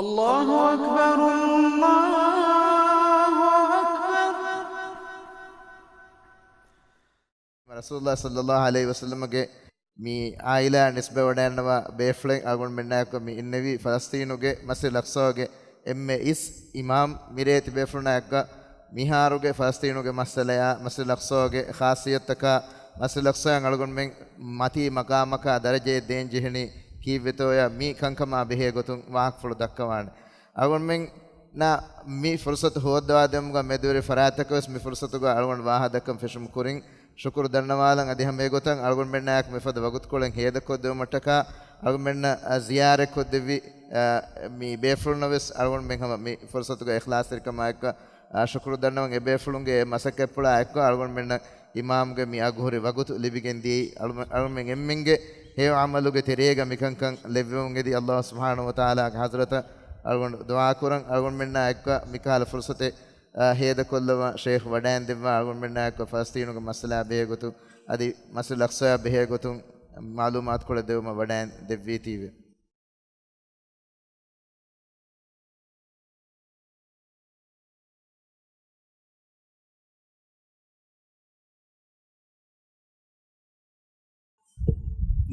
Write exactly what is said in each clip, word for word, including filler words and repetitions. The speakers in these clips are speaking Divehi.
الله أكبر، الله أكبر. ރަސޫލުﷲ ޞައްލަﷲ ޢަލައިހި ވަސައްލަމަގެ މި ޢާއިލާ ނިސްބަތްވަޑައިގަންނަވާ ބޭފުޅެއް އަޅުގަނޑުމެންނާއެކު މި އިންނެވީ ފަލަސްޠީނުގެ މަސްޖިދުލް އަޤްޞާގެ އެންމެ އިސް އިމާމް މިރޭ ތިބޭފުޅުންނާއެކު މިހާރުގެ ފަލަސްޠީނުގެ މައްސަލަޔާ، މަސްޖިދުލް އަޤްޞާގެ ޚާއްޞިއްޔަތުތަކާ، މަސްޖިދުލް އަޤްޞާއަށް އަޅުގަނޑުމެން މަތީ މަޤާމަކާ ދަރަޖައެއް ދޭން ޖެހެނީ ކީއްވެތޯޔާ މި ކަންކަމާ ބެހޭ ގޮތުން ވާހަކަފުޅު ދައްކަވާނެ. އަޅުގަނޑުމެންނަށް މި ފުރުޞަތު ހޯއްދަވާ ދެމުގަ މެދުވެރި ފަރާތްތަކަށް ވެސް މި ފުރުޞަތުގަ އަޅުގަނޑު ވާހަކަ ދައްކަން ފެށުމު ކުރިން ޝުކުރު ދަންނަވާލަން. އަދި ހަމަ އެގޮތަށް އަޅުގަނޑުމެންނާއެކު މިފަދަ ވަގުތުކޮޅެއް ހޭދަކޮށްދެވުމަށްޓަކާ އަޅުގަނޑުމެންނަށް، އަ، ޒިޔާރަތްކޮށްދެއްވި، އަ، މި ބޭފުޅުންނަށް ވެސް އަޅުގަނޑުމެން ހަމަ މި ފުރުޞަތުގަ އިޚްލާޞްތެރިކަމާއެކު، އަ، ޝުކުރު ދަންނަވަން. އެ ބޭފުޅުންގެ އެ މަސައްކަތްޕުޅާ އެއްކޮށް އަޅުގަނޑުމެންނަށް އިމާމްގެ މި އަގުހުރި ވަގުތު ލިބިގެން ދިޔައީ އަޅުމެ-، އަޅުމެން އެންމެންގެ ހެޔޮ ޢަމަލުގެ ތެރޭގަ މިކަންކަން ލެއްވެވުން އެދި ﷲ ސުބްޙާނަހޫ ވަތަޢާލާގެ ޙަޟްރަތަށް އަޅުގަނޑު ދުޢާކުރަން. އަޅުގަނޑުމެންނާ އެއްކޮށް މިކަހަލަ ފުރުޞަތެއް، އާ، ހޭދަކޮށްލަވަން ޝޭޚް ވަޑައިން ދެއްވާ އަޅުގަނޑުމެންނާ އެއްކޮށް ފަލަސްޠީނުގެ މައްސަލާ ބެހޭގޮތުން އަދި މަސްޖިދުލް އަޤްޞާ ބެހޭގޮތުން މަޢުލޫމާތުކޮޅެއް ދެވުމަށް ވަޑައިން ދެއްވީތީވެ.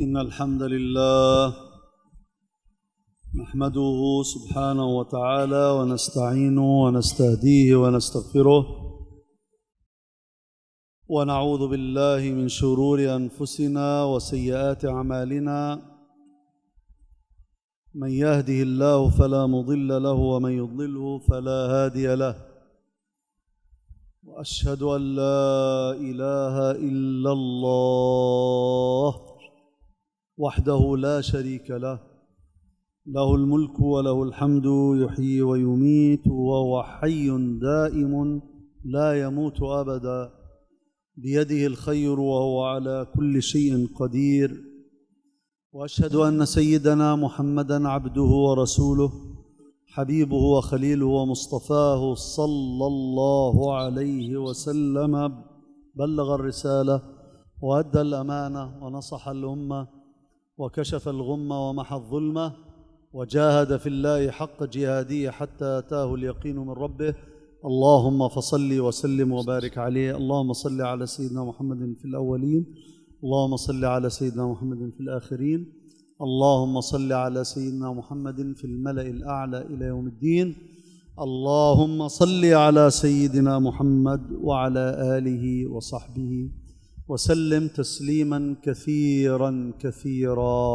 إن الحمد لله نحمده سبحانه وتعالى ونستعينه ونستهديه ونستغفره، ونعوذ بالله من شرور أنفسنا وسيئات أعمالنا. من يهده الله فلا مضل له ومن يضلله فلا هادي له. وأشهد أن لا إله إلا الله وحده لا شريك له، له الملك وله الحمد يحيي ويميت وهو حي دائم لا يموت أبدا، بيده الخير وهو على كل شيء قدير. وأشهد أن سيدنا محمدا عبده ورسوله، حبيبه وخليله ومصطفاه، صلى الله عليه وسلم، بلغ الرسالة وأدى الأمانة ونصح الأمة وكشف الغمة ومحى الظلمة وجاهد في الله حق جهاده حتى أتاه اليقين من ربه. اللهم فصل وسلم وبارك عليه. اللهم صل على سيدنا محمد في الأولين. اللهم صل على سيدنا محمد في الآخرين. اللهم صل على سيدنا محمد في الملأ الأعلى إلى يوم الدين. اللهم صل على سيدنا محمد وعلى آله وصحبه وسلم تسليما كثيرا كثيرا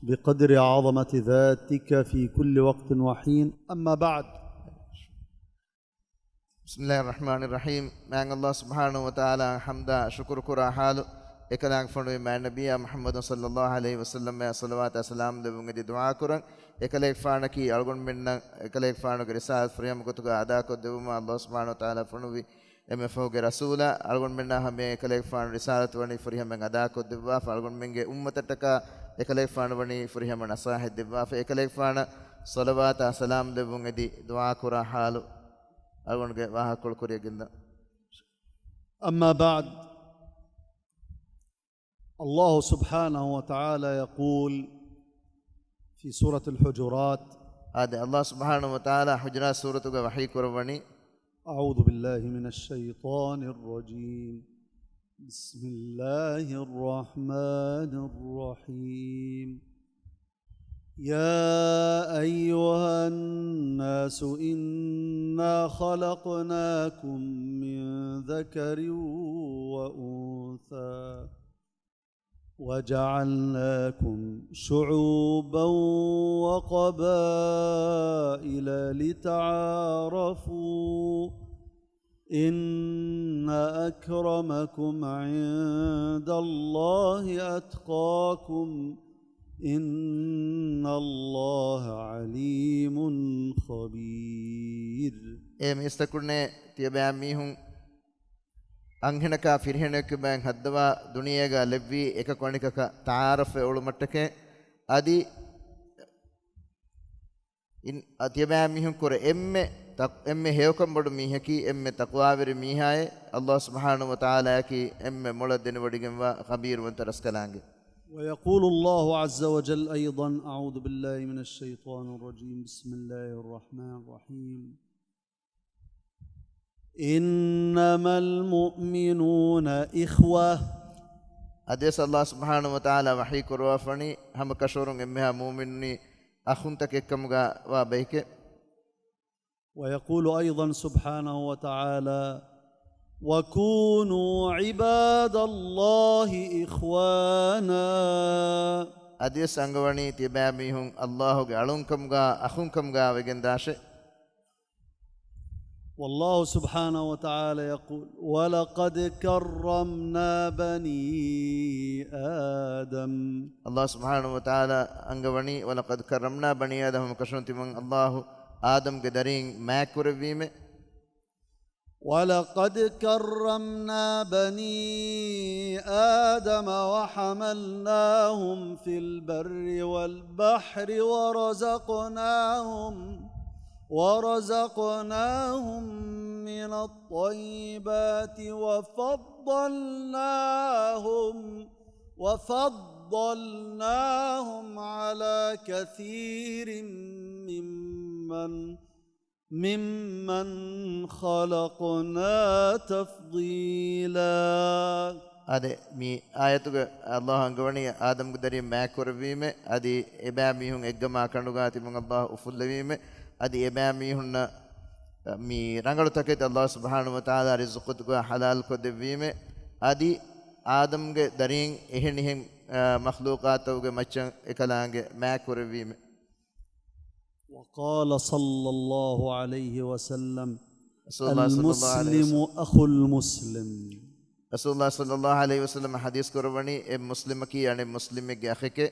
بقدر عظمة ذاتك في كل وقت وحين. أما بعد. بسم الله الرحمن الرحيم. މާތް ﷲ ސުބްޙާނަހޫ ވަތަޢާލާ ޙަމްދާ ޝުކުރު ކުރާ ޙާލު، އެކަލާނގެފާނުގެ މާތް ނަބިއްޔާ މުޙައްމަދު ޞައްލަﷲ ޢަލައިހި ވަސައްލަމަށް ޞަލަވާތާ ސަލާމް ދެއްވުން އެދި ދުޢާ ކުރަން. އެކަލޭގެފާނަކީ އަޅުގަނޑުމެންނަށް އެކަލޭގެފާނުގެ ރިސާލަތު ފުރިހަމަ ގޮތުގަ އަދާކޮށްދެއްވުމަށް ﷲ ސުބްޙާނަހޫ ވަތަޢާލާ ފޮނުވި އެންމެ ފަހުގެ ރަސޫލާ. އަޅުގަނޑުމެންނާ ހަމައަށް އެކަލޭގެފާނު ރިސާލަތު ވަނީ ފުރިހަމައިން އަދާކޮށްދެއްވާފަ، އަޅުގަނޑުމެންގެ އުއްމަތަށްޓަކާ އެކަލޭގެފާނު ވަނީ ފުރިހަމަ ނަޞޭޙަތް ދެއްވާފަ، އެކަލޭގެފާނަށް ޞަލަވާތާ ސަލާމް ދެއްވުން އެދި ދުޢާ ކުރާ ޙާލު އަޅުގަނޑުގެ ވާހަކަކޮޅު ކުރިއަށް ގެންދަން. أما بعد، الله سبحانه وتعالى يقول في سورة الحجرات، އާދެ، ﷲ ސުބްޙާނަހޫ ވަތަޢާލާ ޙުޖުރާތް ސޫރަތުގަ ވަޙީ ކުރައްވަނީ، أعوذ بالله من الشيطان الرجيم. بسم الله الرحمن الرحيم. يا أيها الناس إنا خلقناكم من ذكر وأنثى وجعلناكم شعوبا وقبائل لتعارفوا إن أكرمكم عند الله أتقاكم إن الله عليم خبير. އޭ މީސްތަކުންނޭ، ތިޔަބައިމީހުން އަންހެނަކާ ފިރިހެނަކު ބައިން ހައްދަވާ ދުނިޔޭގަ ލެއްވީ އެކަކު އަނެކަކަށް ތަޢާރަފްވެ އުޅުމަށްޓަކައި. އަދި އިން އަ، ތިޔަބައިމީހުން ކުރެ އެންމެ ތަ-، އެންމެ ހެޔޮކަންބޮޑު މީހަކީ އެންމެ ތަޤްވާވެރި މީހާއޭ. ﷲ ސުބްޙާނަހޫ ވަތަޢާލާއަކީ އެންމެ މޮޅަށް ދެނެވޮޑިގެންވާ ޚަބީރުވަންތަ ރަސްކަލާނގެ. ويقول الله عز وجل أيضا، أعوذ بالله من الشيطان الرجيم، بسم الله الرحمن الرحيم، إنما المؤمنون إخوة. އަދިވެސް ﷲ ސުބްޙާނަހޫ ވަތަޢާލާ ވަޙީ ކުރައްވާފަނީ، ހަމަ ކަށަވަރުން އެންމެހާ މުއުމިނުންނީ އަޚުންތަކެއްކަމުގަ ވާ ބައެކޭ. ويقول أيضا سبحانه وتعالى، وكونوا عباد الله إخوانا. އަދިވެސް އަންގަވަނީ ތިޔަބައިމީހުން ﷲގެ އަޅުންކަމުގަ އަޚުންކަމުގަ ވެގެންދާށޭ. والله سبحانه وتعالى يقول، ولقد كرمنا بني آدم. ﷲ ސުބްޙާނަހޫ ވަތަޢާލާ އަންގަވަނީ، ولقد كرمنا بني آدم، ހަމަކަށަވަރުން ތިމަން ﷲ އާދަމްގެ ދަރީން މާތްކުރެއްވީމޭ. ولقد كرمنا بني آدم وحملناهم في البر والبحر ورزقناهم، ورزقناهم من الطيبات وفضلناهم، وفضلناهم على كثير ممن، ممن خلقنا تفضيلا. އާދެ، މި އާޔަތުގަ ﷲ އަންގަވަނީ އާދަމްގެ ދަރީން މާތްކުރެއްވީމޭ، އަދި އެބައިމީހުން އެއްގަމާ ކަނޑުގަ ތިމަން ﷲ އުފުއްލެވީމޭ، އަދި އެބައިމީހުންނަށް މި ރަނގަޅު ތަކެތި ﷲ ސުބްޙާނަހޫ ވަތަޢާލާ ރިޒުޤުތަކުގަ ޙަލާލުކޮށްދެއްވީމޭ، އަދި އާދަމްގެ ދަރީން އެހެނިހެން، އާ، މަޚްލޫޤާތުގެ މައްޗަށް އެކަލާނގެ މާތްކުރެއްވީމޭ. وقال صلى الله عليه وسلم، ރަސޫލުﷲ ޞައްލަﷲ ޢަލައިހި ވަސައްލަމަ، المسلم أخو المسلم. ރަސޫލުﷲ ޞައްލަﷲ ޢަލައިހި ވަސައްލަމަ ޙަދީޘް ކުރައްވަނީ، އެއް މުސްލިމަކީ އަނެއް މުސްލިމެއްގެ އަޚެކޭ.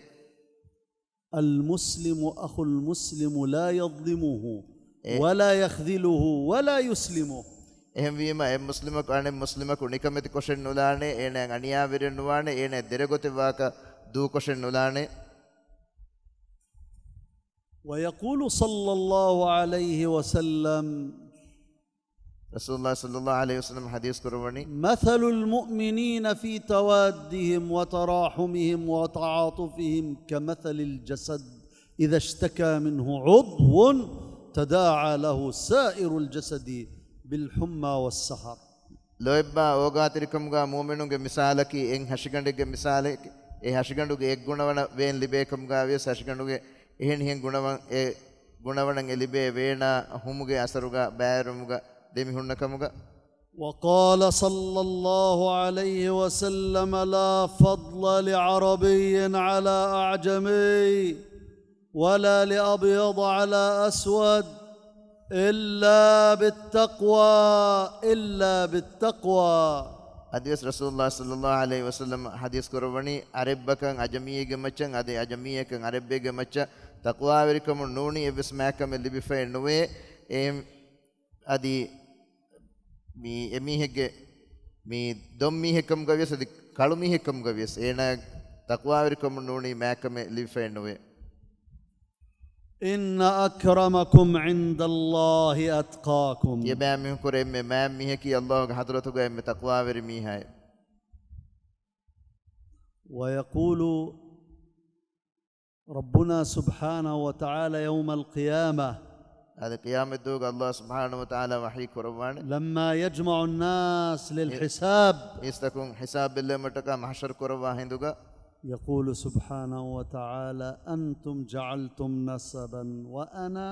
المسلم أخو المسلم لا يظلمه، އެ، ولا يخذله ولا يسلمه. އެހެންވީމަ، އެއް މުސްލިމަކު އަނެއް މުސްލިމަކު ނިކަމެތި ކޮށެއް ނުލާނެ، އޭނައަށް އަނިޔާވެރިއެއް ނުވާނެ، އޭނައަށް ދެރަގޮތެއް ވާކަށް ދޫކޮށެއް ނުލާނެ. ويقول صلى الله عليه وسلم، ރަސޫލުﷲ ޞައްލަﷲ ޢަލައިހި ވަސައްލަމަ ޙަދީޘް ކުރައްވަނީ، مثل المؤمنين في توادهم وتراحمهم وتعاطفهم كمثل الجسد إذا اشتكى منه عضو تداعى له سائر الجسد بالحمى والسهر. ލޯތްބާ އޯގާތެރިކަމުގަ މުއުމިނުންގެ މިސާލަކީ އެއް ހަށިގަނޑެއްގެ މިސާލެކޭ. އެ ހަށިގަނޑުގެ އެއް ގުނަވަނަ ވޭން ލިބޭކަމުގަ ވިޔަސް ހަށިގަނޑުގެ އެހެނިހެން ގުނަވަން، އެ ގުނަވަނަށް އެ ލިބޭ ވޭނާ ހުމުގެ އަސަރުގަ ބައިވެރިވުމުގަ ދެމިހުންނަ ކަމުގަ. وقال صلى الله عليه وسلم، لا فضل لعربي على أعجمي ولا لأبيض على أسود إلا بالتقوى، إلا بالتقوى. އަދިވެސް ރަސޫލުﷲ ޞައްލަﷲ ޢަލައިހި ވަސައްލަމަ ޙަދީޘް ކުރައްވަނީ، ޢަރަބަކަށް ޢަޖަމީއެއްގެ މައްޗަށް، އަދި ޢަޖަމީއަކަށް ޢަރަބެއްގެ މައްޗަށް ތަޤްވާވެރިކަމުން ނޫނީ އެއްވެސް މާތްކަމެއް ލިބިފައެއް ނުވޭ. އެ އަދި މި އެމީހެއްގެ މި ދޮންމީހެއްކަމުގަ ވިޔަސް އަދި ކަޅުމީހެއްކަމުގަ ވިޔަސް އޭނާ ތަޤްވާވެރިކަމުން ނޫނީ މާތްކަމެއް ލިބިފައެއް ނުވޭ. إن أكرمكم عند الله أتقاكم. ތިޔަބައިމީހުންކުރެ އެންމެ މާތް މީހަކީ ﷲގެ ޙަޟްރަތުގަ އެންމެ ތަޤްވާވެރި މީހާއޭ. ويقول ربنا سبحانه وتعالى يوم القيامة، އަދި ޤިޔާމަތްދުވަހުގަ ﷲ ސުބްޙާނަހޫ ވަތަޢާލާ ވަޙީ ކުރައްވާނެ. لما يجمع الناس للحساب، މީސްތަކުން ޙިސާބް ބެއްލެވުމަށްޓަކާ މަޙްޝަރު ކުރައްވާ ހިނދުގަ. يقول سبحانه وتعالى، أنتم جعلتم نسبا وأنا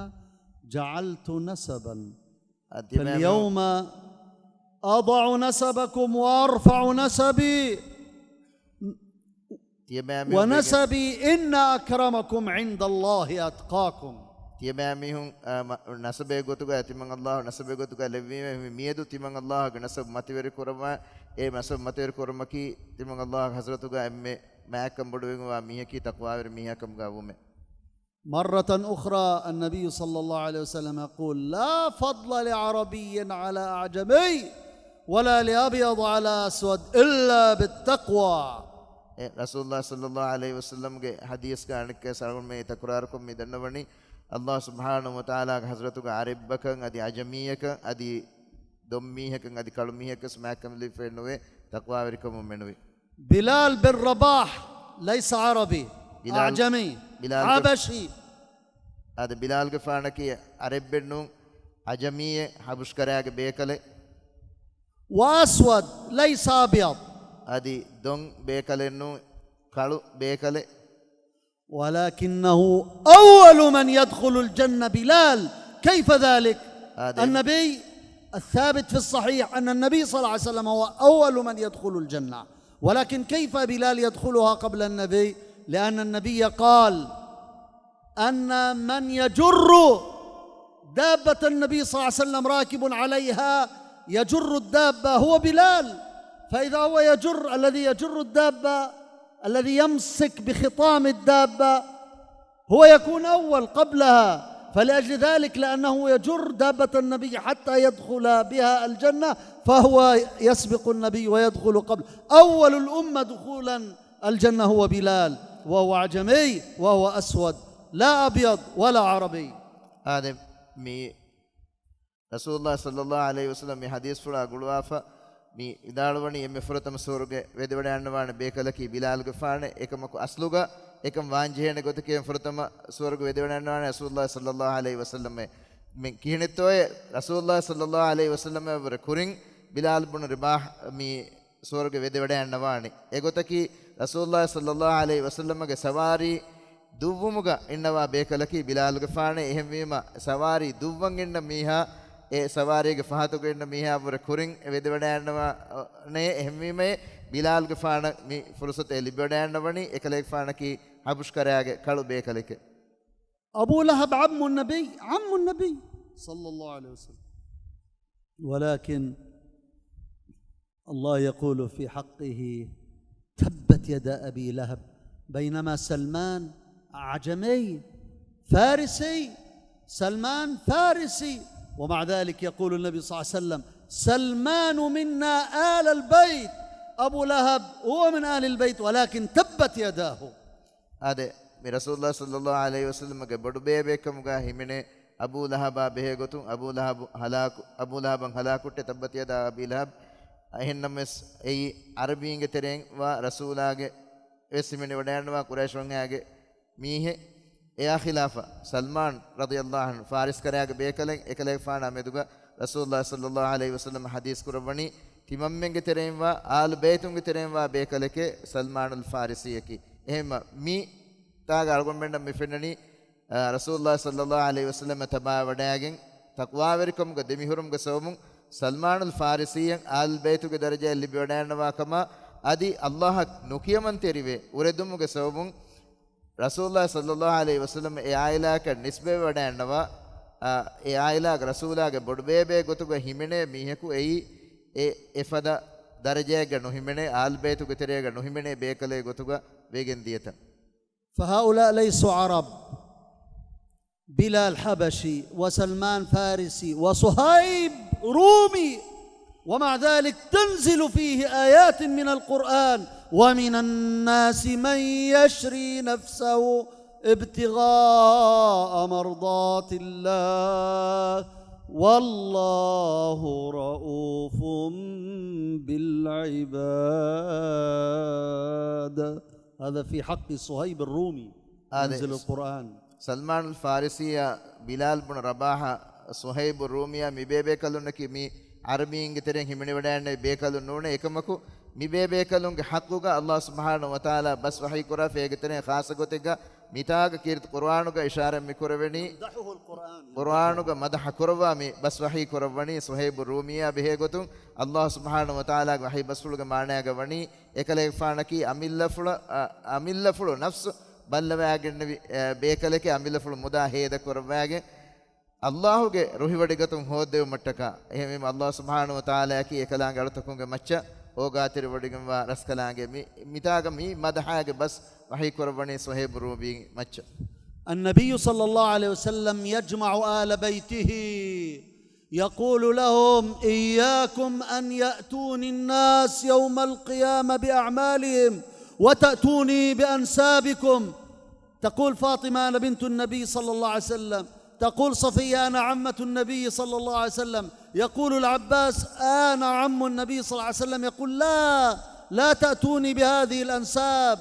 جعلت نسبا، އަދި މެ-، فاليوم أضع نسبكم وأرفع نسبي، ތިޔަބައިމީހުން ވެގެން، ونسبي إن أكرمكم عند الله أتقاكم. ތިޔަބައިމީހުން، އާ، މަ-، ނަސަބެއް ގޮތުގަ ތިމަން ﷲ ނަސަބެއް ގޮތުގަ ލެއްވީމެ، މިއަދު ތިމަން ﷲގެ ނަސަބު މަތިވެރި ކުރައްވާ، އެ ނަސަބު މަތިވެރި ކުރުމަކީ ތިމަން ﷲގެ ޙަޟްރަތުގަ އެންމެ މާތްކަން ބޮޑުވެގެންވާ މީހަކީ ތަޤްވާވެރި މީހާ ކަމުގަ ވުމެ. مرة أخرى النبي صلى الله عليه وسلم يقول، لا فضل لعربي على أعجمي ولا لأبيض على أسود إلا بالتقوى. އެ، ރަސޫލުﷲ ޞައްލަﷲ ޢަލައިހި ވަސައްލަމްގެ ޙަދީޘްގަ އަނެއްކާ ސަރަހުން މި ތަކުރާރުކޮށް މި ދަންނަވަނީ، ﷲ ސުބްޙާނަހޫ ވަތަޢާލާގެ ޙަޟްރަތުގަ ޢަރަބަކަށް އަދި ޢަޖަމީއަކަށް އަދި ދޮންމީހަކަށް އަދި ކަޅުމީހަކަށް ވެސް މާތްކަމެއް ލިބިފައެއް ނުވޭ، ތަޤްވާވެރިކަމުން މެނުވީ. بلال بن رباح ليس عربي، ބިލާލް، أعجمي، ބިލާލްގެ، حبشي. އާދެ، ބިލާލްގެފާނަކީ އަރަބެއް ނޫން، އަޖަމީއެއް، ހަބަޝްކަރާގެ ބޭކަލެއް. وأسود، ليس أبيض. އަދި ދޮން ބޭކަލެއް ނޫން، ކަޅު ބޭކަލެއް. ولكنه أول من يدخل الجنة بلال. كيف ذلك؟ އާދެ. النبي، الثابت في الصحيح أن النبي صلى الله عليه وسلم هو أول من يدخل الجنة، ولكن كيف بلال يدخلها قبل النبي؟ لأن النبي قال أن من يجر دابة النبي صلى الله عليه وسلم راكب عليها، يجر الدابة هو بلال. فإذا هو يجر، الذي يجر الدابة، الذي يمسك بخطام الدابة، هو يكون أول قبلها، فلأجل ذلك، لأنه يجر دابة النبي حتى يدخل بها الجنة، فهو يسبق النبي ويدخل قبل. أول الأمة دخولا الجنة هو بلال، وهو أعجمي، وهو أسود، لا أبيض ولا عربي. އާދެ، މި ރަސޫލުﷲ ޞައްލަﷲ ޢަލައިހި ވަސައްލަމް މި ޙަދީޘްފުޅާ ގުޅުވާފަ މި ވިދާޅުވަނީ، އެންމެ ފުރަތަމަ ސުވަރުގެ ވެދެވަޑައިގަންނަވާނެ ބޭކަލަކީ ބިލާލުގެފާނެ. އެކަމަކު އަސްލުގަ އެކަން ވާންޖެހޭނެ ގޮތަކީ، އެންމެ ފުރަތަމަ ސުވަރުގެ ވެދެވަޑައިގަންނަވާނެ ރަސޫލުﷲ ޞައްލަﷲ ޢަލައިހި ވަސައްލަމް. މި ކިހިނެއްތޯއޭ؟ ރަސޫލުﷲ ޞައްލަﷲ ޢަލައިހި ވަސައްލަމް ވުރެ ކުރިން ބިލާލް ބުނު ރަބާޙް މި ސުވަރުގެ ވެދެވަޑައިގަންނަވާނެ. އެގޮތަކީ، ރަސޫލުﷲ ޞައްލަﷲ ޢަލައިހި ވަސައްލަމްގެ ސަވާރީ ދުއްވުމުގަ އިންނަވާ ބޭކަލަކީ ބިލާލުގެފާނޭ. އެހެންވީމަ، ސަވާރީ ދުއްވަން އިންނަ މީހާ، އެ ސަވާރީގެ ފަހަތުގަ އިންނަ މީހާ ވުރެ ކުރިން ވެދެވަޑައިގަންނަވާނޭ. އެހެންވީމައޭ، ބިލާލުގެފާނަށް މި ފުރުޞަތު އެ ލިބިވަޑައިގަންނަވަނީ. އެކަލޭގެފާނަކީ ޙަބަޝްކަރާގެ ކަޅު ބޭކަލެކޭ. أبو لهب عم النبي، عم النبي صلى الله عليه وسلم. ولكن الله يقول في حقه: تبت يدا أبي لهب، بينما سلمان أعجمي فارسي، سلمان فارسي، ومع ذلك يقول النبي صلى الله عليه وسلم: سلمان منا آل البيت، أبو لهب هو من آل البيت، ولكن تبت يداه. އާދެ، މި ރަސޫލުﷲ ޞައްލަﷲ ޢަލައިހި ވަސައްލަމްގެ ބޮޑުބޭބޭކަމުގަ ހިމެނޭ އަބޫ ލަހަބާ ބެހޭ ގޮތުން، އަބޫ ލަހަބު ހަލާކު، އަބޫ ލަހަބަށް ހަލާކުއްޓޭ، تبت يدا أبي لهب. އެހެންނަމަވެސް، އެއީ ޢަރަބީންގެ ތެރެއިން ވާ ރަސޫލާގެ ވެސް ހިމެނިވަޑައިގަންނަވާ ޤުރައިޝުންގެ މީހެއް. އެއާ ޚިލާފަށް، ސަލްމާން ރަޟިޔަﷲ ޢަންހު، ފާރިސްކަރާގެ ބޭކަލެއް، އެކަލޭގެފާނާ މެދުގަ ރަސޫލުﷲ ޞައްލަﷲ ޢަލައިހި ވަސައްލަމް ޙަދީޘް ކުރައްވަނީ، ތިމަންމެންގެ ތެރެއިން ވާ، އާލު ބައިތުންގެ ތެރެއިން ވާ ބޭކަލެކޭ ސަލްމާނުލް ފާރިސީއަކީ. އެހެންމަ، މި ތާގަ އަޅުގަނޑުމެންނަށް މި ފެންނަނީ، އާ، ރަސޫލުﷲ ޞައްލަﷲ ޢަލައިހި ވަސައްލަމަށް ތަބާވެވަޑައިގެން، ތަޤްވާވެރިކަމުގަ ދެމިހުރުމުގެ ސަބަބުން ސަލްމާނުލް ފާރިސީއަށް އާލު ބައިތުގެ ދަރަޖައެއް ލިބިވަޑައިގަންނަވާ ކަމަށް، އަދި ﷲ އަށް ނުކިޔަމަންތެރިވެ އުރެދުމުގެ ސަބަބުން، ރަސޫލުﷲ ޞައްލަﷲ ޢަލައިހި ވަސައްލަމް އެ ޢާއިލާއަކަށް ނިސްބަތްވެވަޑައިގަންނަވާ، އާ، އެ ޢާއިލާގެ ރަސޫލާގެ ބޮޑުބޭބޭ ގޮތުގަ ހިމެނޭ މީހަކު އެއީ، އެ، އެފަދަ ދަރަޖައެއްގަ ނުހިމެނޭ، އާލު ބައިތުގެ ތެރޭގަ ނުހިމެނޭ ބޭކަލެއް ގޮތުގަ ވެގެން ދިޔަތަން. فهؤلاء ليسوا عرب. بلال حبشي وسلمان فارسي وصهيب رومي، ومع ذلك تنزل فيه آيات من القرآن: ومن الناس من يشري نفسه ابتغاء مرضات الله والله رءوف بالعباد. هذا في حق صهيب الرومي، އާދެ، ينزل القرآن. ސަލްމާނުލް ފާރިސީއާ ބިލާލް ބުނު ރަބާޙާ ޞުހައިބު ރޫމީއާ މި ބޭބޭކަލުންނަކީ މި ޢަރަބީންގެ ތެރެއިން ހިމެނިވަޑައިގެންނެވި ބޭކަލުން ނޫނޭ. އެކަމަކު، މި ބޭބޭކަލުންގެ ޙައްޤުގަ ﷲ ސުބްޙާނަހޫ ވަތަޢާލާ ބަސް ވަޙީ ކުރާފަ އޭގެ ތެރެއިން ޚާއްޞަ ގޮތެއްގަ މިތާގަ ކީރިތި ޤުރުއާނުގަ އިޝާރާތް މި ކުރެވެނީ، މަދްޙު އަލް ޤުރުއާން. ޤުރުއާނުގަ މަދްޙަ ކުރައްވާ މި ބަސް ވަޙީ ކުރައްވަނީ ޞުހައިބު ރޫމީއާ ބެހޭ ގޮތުން، ﷲ ސުބްޙާނަހޫ ވަތަޢާލާގެ ވަޙީ ބަސްފުޅުގެ މާނައިގަ ވަނީ، އެކަލޭގެފާނަކީ އަމިއްލަފުޅަށް، އަ، އަމިއްލަފުޅު ނަފްސު ބައްލަވައިގެންނެވި، އެ، ބޭކަލެކޭ، އަމިއްލަފުޅު މުދާ ހޭދަ ކުރައްވައިގެން، ﷲ ގެ ރުހިވޮޑިގަތުން ހޯއްދެވުމަށްޓަކާ. އެހެންވީމަ، ﷲ ސުބްޙާނަހޫ ވަތަޢާލާއަކީ އެކަލާނގެ އަޅުތަކުންގެ މައްޗަށް އޯގާތެރިވޮޑިގެންވާ ރަސްކަލާނގެ. މި، މިތާގަ މި މަދްޙާގެ ބަސް ވަޙީ ކުރައްވަނީ ޞުހައިބު ރޫމީ މައްޗަށް. النبي صلى الله عليه وسلم يجمع آل بيته، يقول لهم: إياكم أن يأتوني الناس يوم القيامة بأعمالهم وتأتوني بأنسابكم. تقول فاطمة: أنا بنت النبي صلى الله عليه وسلم. تقول صفية: أنا عمة النبي صلى الله عليه وسلم. يقول العباس: أنا عم النبي صلى الله عليه وسلم. يقول: لا، لا تأتوني بهذه الأنساب.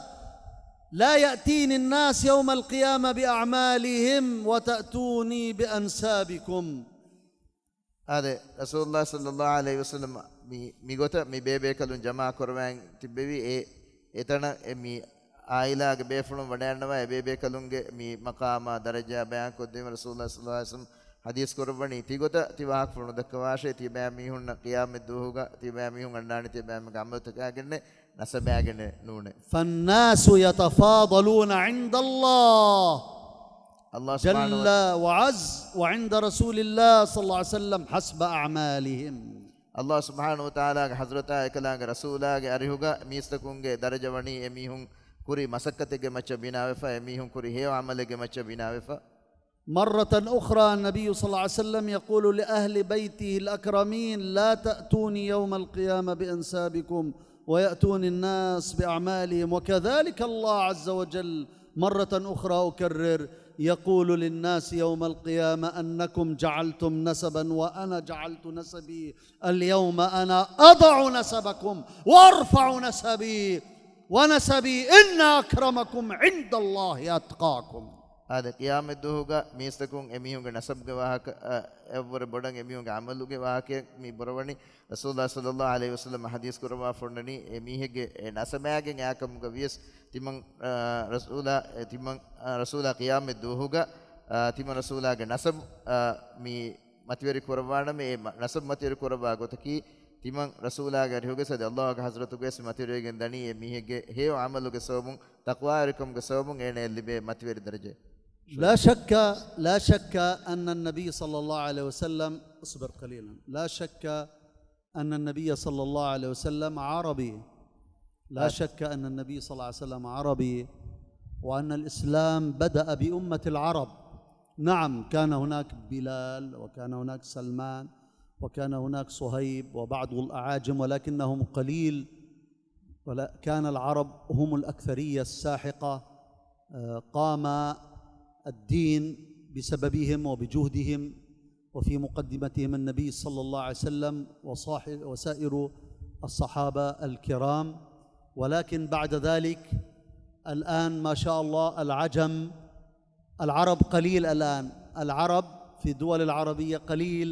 لا يأتيني الناس يوم القيامة بأعمالهم وتأتوني بأنسابكم. އާދެ، ރަސޫލުﷲ ޞައްލަﷲ ޢަލައިހި ވަސައްލަމަ މި، މިގޮތަށް މި ބޭބޭކަލުން ޖަމާ ކުރަވައި ތިއްބެވީ، އެ، އެތަނަށް އެ މި ޢާއިލާގެ ބޭފުޅުން ވަޑައިންނަވާ އެ ބޭބޭކަލުންގެ މި މަޤާމާ ދަރަޖާ ބަޔާން ކޮށްދީމަ، ރަސޫލުﷲ ޞައްލަﷲ ޢަލައިހި ވަސައްލަމަ ޙަދީޘް ކުރައްވަނީ، ތިގޮތަށް ތި ވާހަކަ ފުޅު ދައްކަވާށޭ، ތިޔަބައިމީހުންނަށް ޤިޔާމަތް ދުވަހުގަ ތިޔަބައިމީހުން އަންނާނެ ތިޔަބައިމީހުންގެ ޢަމަލުތަކާގެންނޭ، ނަސަބާގެންނޭ ނޫނޭ. فالناس يتفاضلون عند الله ﷲ ސުބްޙާނަހޫ ވަ، جل وعز وعند رسول الله صلى الله عليه وسلم حسب أعمالهم. ﷲ ސުބްޙާނަހޫ ވަތަޢާލާގެ ޙަޟްރަތާ އެކަލާނގެ ރަސޫލާގެ އަރިހުގަ މީސްތަކުންގެ ދަރަޖަ ވަނީ އެމީހުން ކުރި މަސައްކަތެއްގެ މައްޗަށް ބިނާވެފަ، އެމީހުން ކުރި ހެޔޮ ޢަމަލެއްގެ މައްޗަށް ބިނާވެފަ. مرة أخرى النبي صلى الله عليه وسلم يقول لأهل بيته الأكرمين: لا تأتوني يوم القيامة بأنسابكم ويأتوني الناس بأعمالهم، وكذلك الله عز وجل مرة أخرى أكرر يقول للناس يوم القيامة أنكم جعلتم نسبا وأنا جعلت نسبي، اليوم أنا أضع نسبكم وأرفع نسبي ونسبي إن أكرمكم عند الله أتقاكم. އާދެ، ޤިޔާމަތްދުވަހުގަ މީސްތަކުން އެމީހުންގެ ނަސަބުގެ ވާހަކަ، އަ، އެއަށްވުރެ ބޮޑަށް އެމީހުންގެ ޢަމަލުގެ ވާހަކައެއް މި ބުރަވަނީ. ރަސޫލުﷲ ޞައްލަﷲ ޢަލައިހި ވަސައްލަމަ ޙަދީޘް ކުރައްވާފަ އޮންނަނީ، އެ މީހެއްގެ އެ ނަސަބާގެން އާކަމުގަ ވިޔަސް ތިމަން، އަ، ރަސޫލާ، އެ ތިމަން، އަ، ރަސޫލާ ޤިޔާމަތްދުވަހުގަ، އަ، ތިމަން ރަސޫލާގެ ނަސަބު، އަ، މި މަތިވެރި ކުރައްވާނަމޭ، އެ މަ-، ނަސަބު މަތިވެރި ކުރައްވާ ގޮތަކީ، ތިމަން ރަސޫލާގެ އަރިހުގެ ސަދި ﷲ ގެ ޙަޟްރަތުގެ ވެސް މަތިވެރިވެގެން ދަނީ، އެ މީހެއްގެ ހެޔޮ ޢަމަލުގެ ސަބަބުން، ތަޤްވާވެރިކަމުގެ ސަބަބުން އޭނަޔަށް ލިބޭ މަތިވެރި ދަރަޖައެއް. لا شك، لا شك أن النبي صلى الله عليه وسلم، اصبر قليلا، لا شك أن النبي صلى الله عليه وسلم عربي. لا شك أن النبي صلى الله عليه وسلم عربي، وأن الإسلام بدأ بأمة العرب. نعم، كان هناك بلال، وكان هناك سلمان، وكان هناك صهيب، وبعض الأعاجم، ولكنهم قليل. ولا-، كان العرب هم الأكثرية الساحقة. آه، قام الدين بسببهم وبجهدهم، وفي مقدمتهم النبي صلى الله عليه وسلم وصاح-، وسائر الصحابة الكرام. ولكن بعد ذلك الآن ما شاء الله العجم، العرب قليل الآن، العرب في الدول العربية قليل،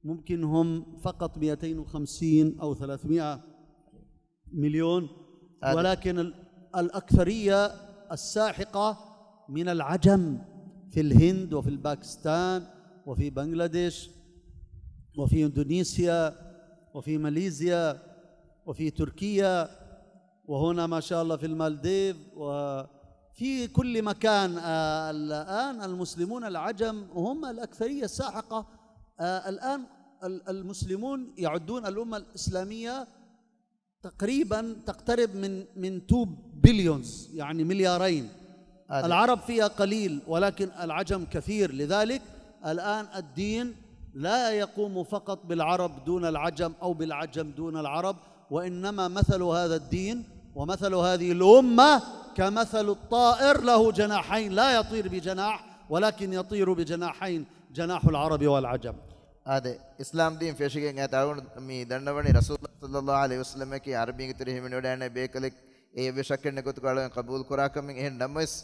ممكن هم فقط مئتين وخمسين أو ثلاثمائة مليون، هذا ولكن ال-، الأكثرية الساحقة من العجم في الهند وفي الباكستان وفي بنغلاديش وفي إندونيسيا وفي ماليزيا وفي تركيا وهنا ما شاء الله في المالديف وفي كل مكان. آه، الآن المسلمون العجم هم الأكثرية الساحقة. آه، الآن ال-، المسلمون يعدون الأمة الإسلامية تقريبًا تقترب من، من تو بليونز، يعني مليارين. هذا العرب فيها قليل، ولكن العجم كثير. لذلك الآن الدين لا يقوم فقط بالعرب دون العجم أو بالعجم دون العرب، وإنما مثل هذا الدين ومثل هذه الأمة كمثل الطائر له جناحين، لا يطير بجناح، ولكن يطير بجناحين، جناح العرب والعجم. އާދެ، އިސްލާމް ދީން ފެށިގެން އައި އަޅުގަނޑު މި ދަންނަވަނީ، ރަސޫލު ޞައްލަﷲ ޢަލައިހި ވަސައްލަމަކީ ޢަރަބީންގެ ތެރެއިން ހިމެނިވަޑައިގަންނަވާ ބޭކަލެއް. އެއްވެސް ޝައްކެއް ނެތް ގޮތުގަ އަޅުގަނޑު ޤަބޫލު ކުރާ ކަމެއް. އެހެން ނަމަވެސް،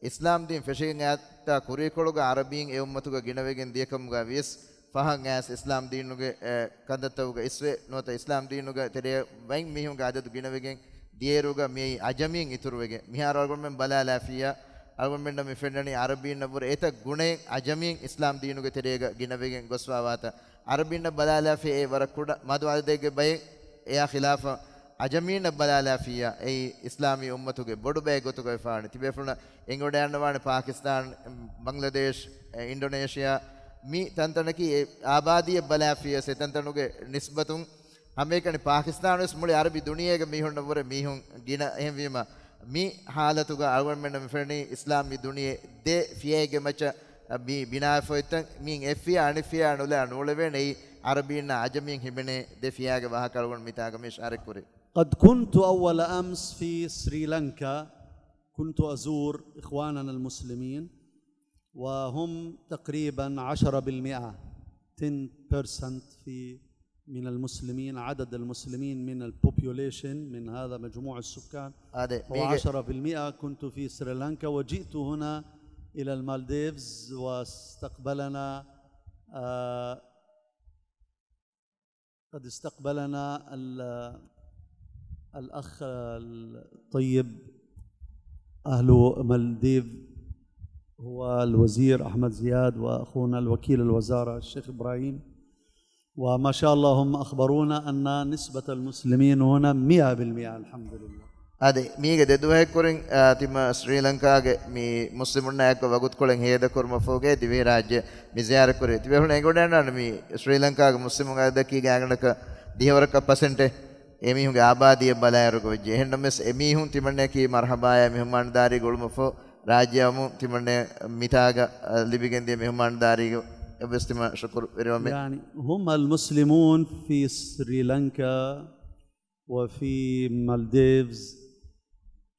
އިސްލާމް ދީން ފެށިގެން އައިތާ ކުރީކޮޅުގަ ޢަރަބީން އެ އުއްމަތުގަ ގިނަވެގެން ދިޔަކަމުގަ ވިޔަސް، ފަހަން އައިސް އިސްލާމް ދީނުގެ، އެ، ކަންތައްތަކުގަ އިސްވެ ނުވަތަ އިސްލާމް ދީނުގެ ތެރެއަށް ވަން މީހުންގެ އަދަދު ގިނަވެގެން ދިޔައިރުގަ މިއީ ޢަޖަމީން އިތުރުވެގެން. މިހާރު އަޅުގަނޑުމެން ބަލާލާފިއްޔާ، އަޅުގަނޑުމެންނަށް މި ފެންނަނީ ޢަރަބީންނަށްވުރެ އެތައް ގުނައެއް ޢަޖަމީން އިސްލާމް ދީނުގެ ތެރޭގަ ގިނަވެގެން ގޮސްފާވާތަން. ޢަރަބީންނަށް ބަލާލާފިއްޔާ އެ ވަރަށް ކުޑަ މަދު ޢަދަދެއްގެ ބައެއް، އެއާ ޚިލާފަށް ޢަޖަމީންނަށް ބަލާލާފިއްޔާ، އެއީ އިސްލާމީ އުއްމަތުގެ ބޮޑު ބައެއް ގޮތުގަ ވެފާވަނީ. ތިބޭފުޅުންނަށް އެނގިވަޑައިގަންނަވާނެ ޕާކިސްތާން، ބަންގްލަދޭޝް، އިންޑޮނޭޝިއާ، މި ތަންތަނަކީ އެ އާބާދީއަށް ބަލާފިއްޔާ އެ ތަންތަނުގެ ނިސްބަތުން ހަމައެކަނި ޕާކިސްތާނު ވެސް މުޅި ޢަރަބި ދުނިޔޭގެ މީހުންނަށްވުރެ މީހުން ގިނަ. އެހެންވީމަ، މި ޙާލަތުގަ އަޅުގަނޑުމެންނަށް މި ފެންނަނީ އިސްލާމް މި ދުނިޔެ ދެ ފިޔައެއްގެ މައްޗަށް މި ބިނާވެފަ އޮތްތަން. މިއިން އެއް ފިޔާ އަނެއް ފިޔާ ނުލާ ނޫޅެވޭނެ. އެއީ ޢަރަބީންނާ ޢަޖަމީން ހިމެނޭ ދެ ފިޔާގެ ވާހަކަ އަޅުގަނޑު މިތާގަ މި އިޝާރަތް ކުރީ. قد كنت أول أمس في سريلانكا، كنت أزور إخواننا المسلمين، وهم تقريبًا عشرة بالمئة، ten percent في من المسلمين، عدد المسلمين من ال population، من هذا مجموع السكان، އާދެ، هو މީގެ عشرة في المئة. كنت في سريلانكا وجئت هنا إلى المالديفز واستقبلنا، آه، قد استقبلنا ال-، الأخ الطيب أهل مالديف، هو الوزير أحمد زياد، وأخونا الوكيل الوزارة الشيخ إبراهيم، وما شاء الله هم أخبرونا أن نسبة المسلمين هنا مئة بالمئة، الحمد لله. އާދެ، މީގެ ދެ ދުވަހެއްކުރިން، އާ، ތިމަ ސްރީލަންކާގެ މި މުސްލިމުންނާ އެއްކޮށް ވަގުތުކޮޅެއް ހޭދަކުރުމަށްފަހުގައި ދިވެހިރާއްޖެ މި ޒިޔާރަތްކުރި. ތިބޭފުޅުން އެނގިވަޑައިގަންނާނެ މި ސްރީލަންކާގެ މުސްލިމުން އަދަދަކީ ގާތްގަނޑަކަށް ދިހަވަރަކަށް ޕަސެންޓެއް އެމީހުންގެ އާބާދީއަށް ބަލާއިރުގަ ވެއްޖެ. އެހެންނަމަވެސް އެމީހުން ތިމަންނައަކީ މަރްޙަބާއާ މެހުމާންދާރީގަ އުޅުމަށްފަހު ރާއްޖެއަށް ތިމަންނަ މިތާގަ، އަ، ލިބިގެންދިޔަ މެހުމާންދާރީގަ އެއްވެސް ތިމަން ޝުކުރު ވެރިވަމެ. يعني هم المسلمون في سريلانكا وفي مالديفز،